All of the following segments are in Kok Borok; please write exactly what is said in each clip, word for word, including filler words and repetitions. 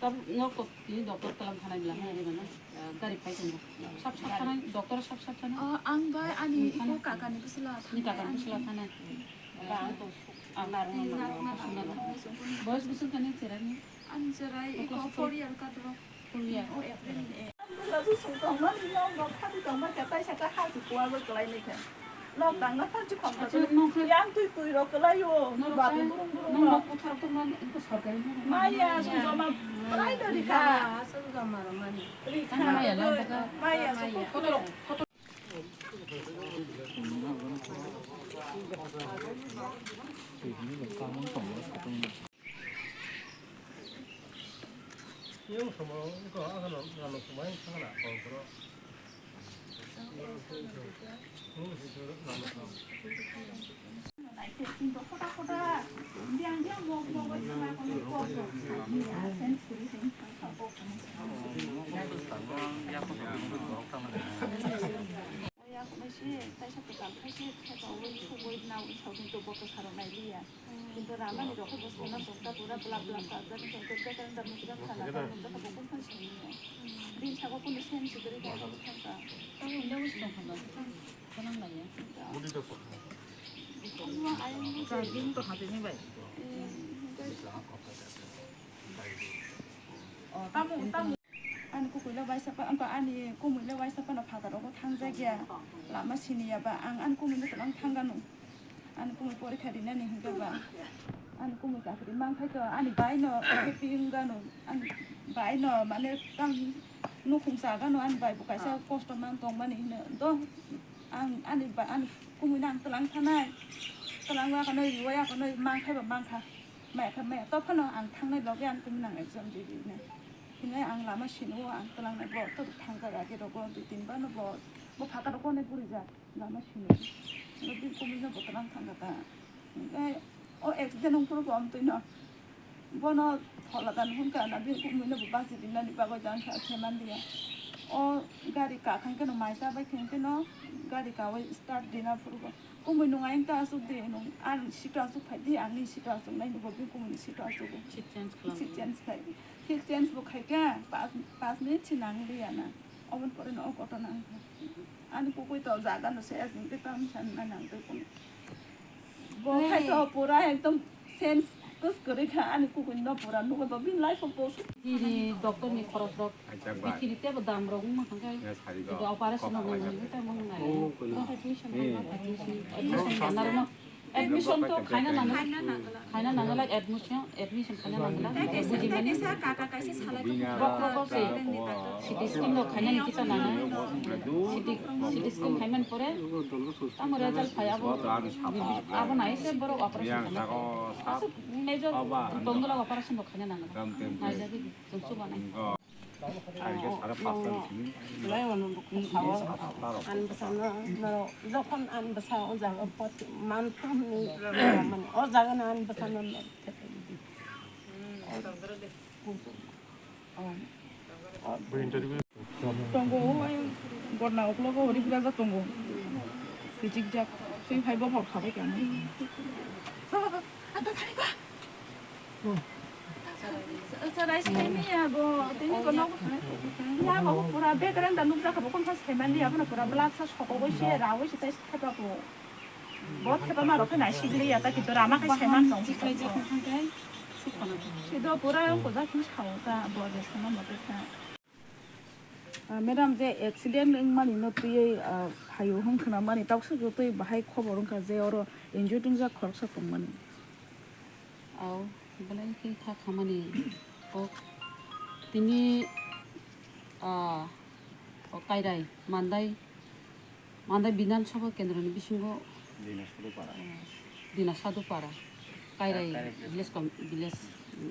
Nok kok tini doctor kalam thanai bila hai hai bana, eh, gari phai tong. Sab sab thanai, doctor sab sab thanai. Oh, ang bai ani iko kaka ni bwsla thanai. Ni kaka ni bwsla thanai. Ba ang to. Boyos bwswk tani cherai ni. Ani cherai iko four year ka dro. Four year. Oh, April ni. Bwsla bwswng tongmani nok nok khadi tongma khe taisa khe hasi kuar bo kwlai ni khe. Nok tangna phan chi khom khe. Yang twi twi rok kwlai o. Ni ba twi burung burung rok. Nok kuthar tongma ko sorkari nok. Maya sung joma kwlai do rikha. Aswk joma rok mani. Rikha. Maya la baka. Maya sung. Photo rok, photo. Oya kwnwi se taisa kwtal khai se thepaui thugui naui saui tong bokto saro nailiya. Kintu ramani rok khe bo sana tong ta pura blap blap kajak wngkha hwnkhe bekereng da nukjak kha na ta nukjak kha bo kung khan simi ya. Bini saka kunu sen se kwrwi kha bini thangka. Tamo hwnwi bwswk tong kha ba? Tamo nang lai ya. Charging to hatini bai. Oh, tamo, tamo. Ani kukuila waisa pa, wngkha ani kumuila waisa pano phataro bo thangjak ya. Lama sini ya ba, ang ani kumuino twlang thangano. Ani kumui porikha rinani hinkhe ba. Ani kumui chakri mankhai to, ani baino happy wngano. Ani baino mane tang nukhung chagano, ani bai bo kaisa kosto man tongmani hino. Do, ang ani ba, ani kumuino ang twlang thanai. Twlang wa kano, riwa ya kano, mankhai ba mankha. Maya kha maya, to phano ang thangnai loge ang kumuino ang exam ri rinai. Hinai ang lama sini o ang twlangnai bo to thangjak age rogo dui tin bar no bo, bo phataro konai purijak lama sini. Bo bini kumuino bo twlang thangkha ta. Hinkhe o accident wngphuru bo amtwino bono phola dan hwnka na bini kumuino bo basi rinani bagwi jang kha se manliya. O gari kakhang kheno mai chabai kheno gari kawi start rina phuru bo. Kumui nung ayang ta asuk di, nung ani seat o asuk phai di, ani seat o asuk nai, nungbo bini kumui ni seat o asuk o. Seat change khlai. Seat change khai. Seat change bo khai kha, pas, pas minute se nang liya na. Oboni pore no o koto nang kha. Ani kukui to jaga no se asing te tam san na nang te kung. Bo khai to pura ekdom sense kus kwrwi kha ani kukui no pura nugo to bini life o bo. Bini doctor ni khorok rok. Acha ba. Bikini tebo dam rok wngma hwnkhe. Ya sari go. Jibo operation rok nang nang tamo nang nai. Oh, kono. Tamo admission rok nang nai. Admission rok nang nai. Admission to khaina nang nai. Khaina nang nai, admission, admission khaina nang nai. Tei kaisa, tei kaisa kaka kaisa salai. Bini bok bok bok se. Tei ni bagwi. C T scan rok khaina ni kisa nang nai. C T, C T scan khaimani pore tamo result phai abo. Abo nai se borok operation khaina. Aswk major tongdwla operation rok khaina nang nai. Naijagwi. Belai mano bukung sao. Ani bwsano norok jokhon ani bwsa o jaga pot manthumni mani o jaga no ani bwsano norok thepai di. Tongo o gorna uklogo ori bwrajak tongo. Kichikjak twi phai bophor khabai tongmani. Chwrai se tei manya bo, tei ni kono ya bo pura background da nukjak kha bo, kono sai manya bo pura black sa sokogoi se, rawoi se tei se thepa bo. Bo thepa ma rok khe nai sigli ya ta, kintu rama khai sai man tong. Sido pura ko ja ki sao ta, bo je sama mo te ta. Ah, madam, je accident wngmani no twiwi, ah, phaio hwn khwnamani, tauksa jotoi bahai khobor wngkha je oro injured wngjak khoroksa tongmani. Au, belai khe kha khamani kok tini, ah, o Kairai Mandai, Mandai Bidhan Sabha Kendra ni bisingo Dina Sadupara. Ah, Dina Sadupara, Kairai Kairai village com-, village,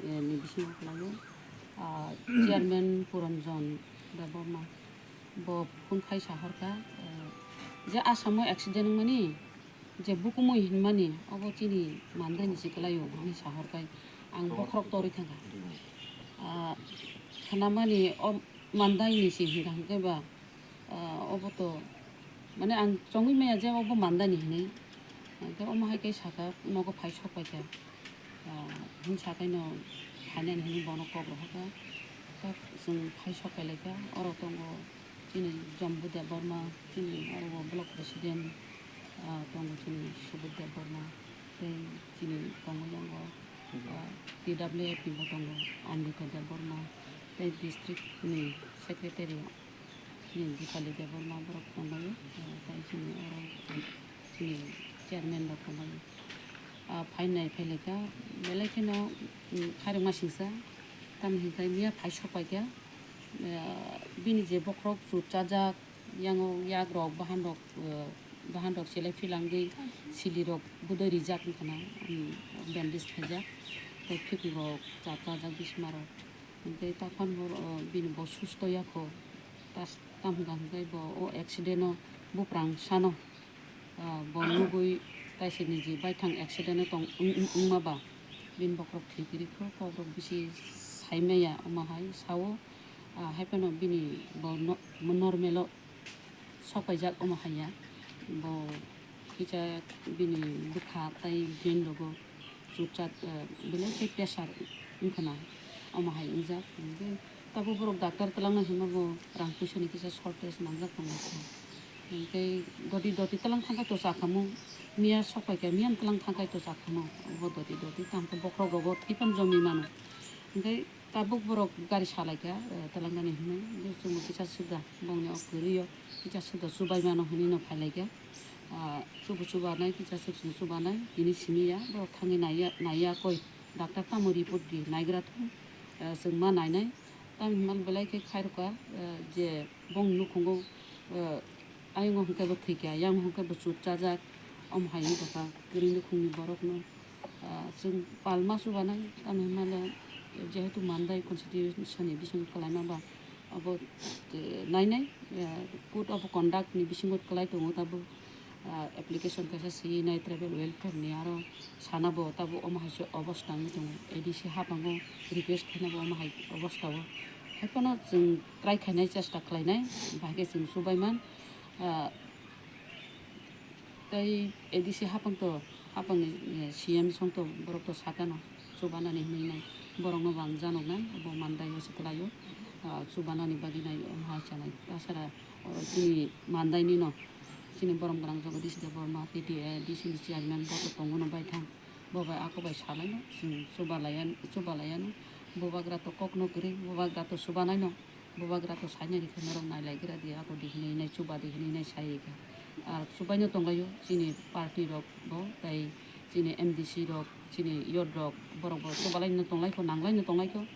eh, ni bisingo khlaio. Ah, chairman Puranjan Debbarma bo phone khai sahorkha, eh, je Assam o accident wngmani, je bukumui hinmani, obo chini Mandai ni se kwlaio, hinwi sahorkha. Ang bokhorok torwi thangkha. Ah, khnamani o Mandai ni se hinka hinkhe ba, ah, obo to, mane, ang chongwi maya je obo Mandai ni hinwi. Hinkhe omo hai khe saka, nogo phai sok paikha. Ah, hwn sakaino phainani hinwi bono kok rohorkha. Chwng phai sok kailaikha, oro tongo chini Jambu Debbarma, chini oro block president, ah, tongo chini Subud Debbarma, tei chini tongo yango, ah, T W F ni bo tongo Amrita Debbarma, tei district ni secretary chini Dipali Debbarma borok tonglaio, ah, tei chini oro chini chairman rok tonglaio. Ah, phainai phailaikha, belai kheno, mm, khairokma singsa, tamni hwnkhe miya phai sok paikha, ah, bini je bokhorok chut chajak, yango yakrok, bahanrok, ah, bahanrok selai philangwi silirok budai rijak wngkhana, mm, bandage khaijak, tei khiklirok chap chajak bisimarok. Hwnkhe takhon bo, ah, bini bo susto yakho, tas-, tam hwnkha hwnkhe bo o accident o buprang sano. Ah, bo nugwi kaisa niji baithang accident o tong wng-, wng-, wngma ba bini bokhorok thwi kwrwi kho, kokrok bisi saimaya omo hai sao, ah, haiphano bini bo no-, normal o sok paijak omo hai ya, bo kisa bini bwkha tei brain rogo chukchak, eh, belai khe pressure wngkhana, omo hai wngjak. Hwnkhe tabuk borok doctor twlangna hinma bo rang puisa ni kisa shortage nangjak tongo. Hwnkhe doti doti twlang thangkha to chakhamu, miya sok paikha miya twlang thangkha to chakhamu, obo doti doti tamo bokhorok rogo thwi phano jomwi mano. Hwnkhe tabuk borok gari salaikha, eh, twlangnani hinwi, hwnkhe chwngno kisa suda bongni o kwrwi o kisa suda chubai mano hinwi no phailaikha. Ah, chubu chubanai, kisa chwk chwng chubanai, tini simi ya, borok thangwi naiya, naiya koi, doctor tamo report di, naigra thung, ah, chwng ma nainai, tamo hinmani belai khe khairokha, ah, je bongni nukhungo, ah, ayongo hwnkhe bo thwikha, yang hwnkhe bo chut chajak, omo hai wngtokha, kwrwi nukhungni borokno, ah, chwng palma chubanai, tamo hinmale jehetu mandai constitution ni bisingo kwlaima ba, abo, eh, nainai, eh, code of conduct ni bisingo kwlai tongo tabuk, ah, application kaisa siyinai tribal welfare ni, aro sana bo tabuk omo hai se obosta wngwi tongo, A D C haphango request khaina bo omo hai obosta o. Haiphano chwng try khainai chesta khlainai, bahai khe chwng chubai man, ah, Tei A D C haphang to, haphangni, eh, C M song to borok to sakano chubanani hinwi nai. Borokno bo ang janoknai, bo mandai o se kwlaio, ah, chubanani bagwi nai, omo hai sanai. Tasara, o, chini mandaini no, chini borom gwnang Jagadish Debbarma, T T A D C ni chairman bo to tongo no baithang. Bo bai ako bai salaino, chwng chubalaiya, chubalaiano. Bubagra to kokno kwrwi, bubagra to chubanaino. Bubagra to saina rikha norok nailaigra di, ako di hinwi nai chuba di hinwi nai sai rikha. Ar chubaino tonglaio chini party rok bo, tei chini M D C rok, chini youth rok, borok bo chubalaino tonglaikho, nanglaino tonglaikho.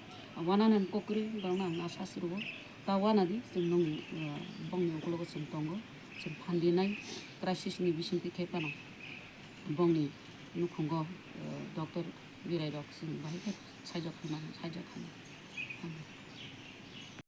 Wanani kok kwrwi borokno ang asas rwo. Ta wanadi chwng nung, eh, bongni ukologo chwng tongo, chwng phandinai crisis ni bisingtwi khe phano. Bongni nukhungo, eh, doctor birai rok chwng bahai khe saijak khaima, saijak khaima.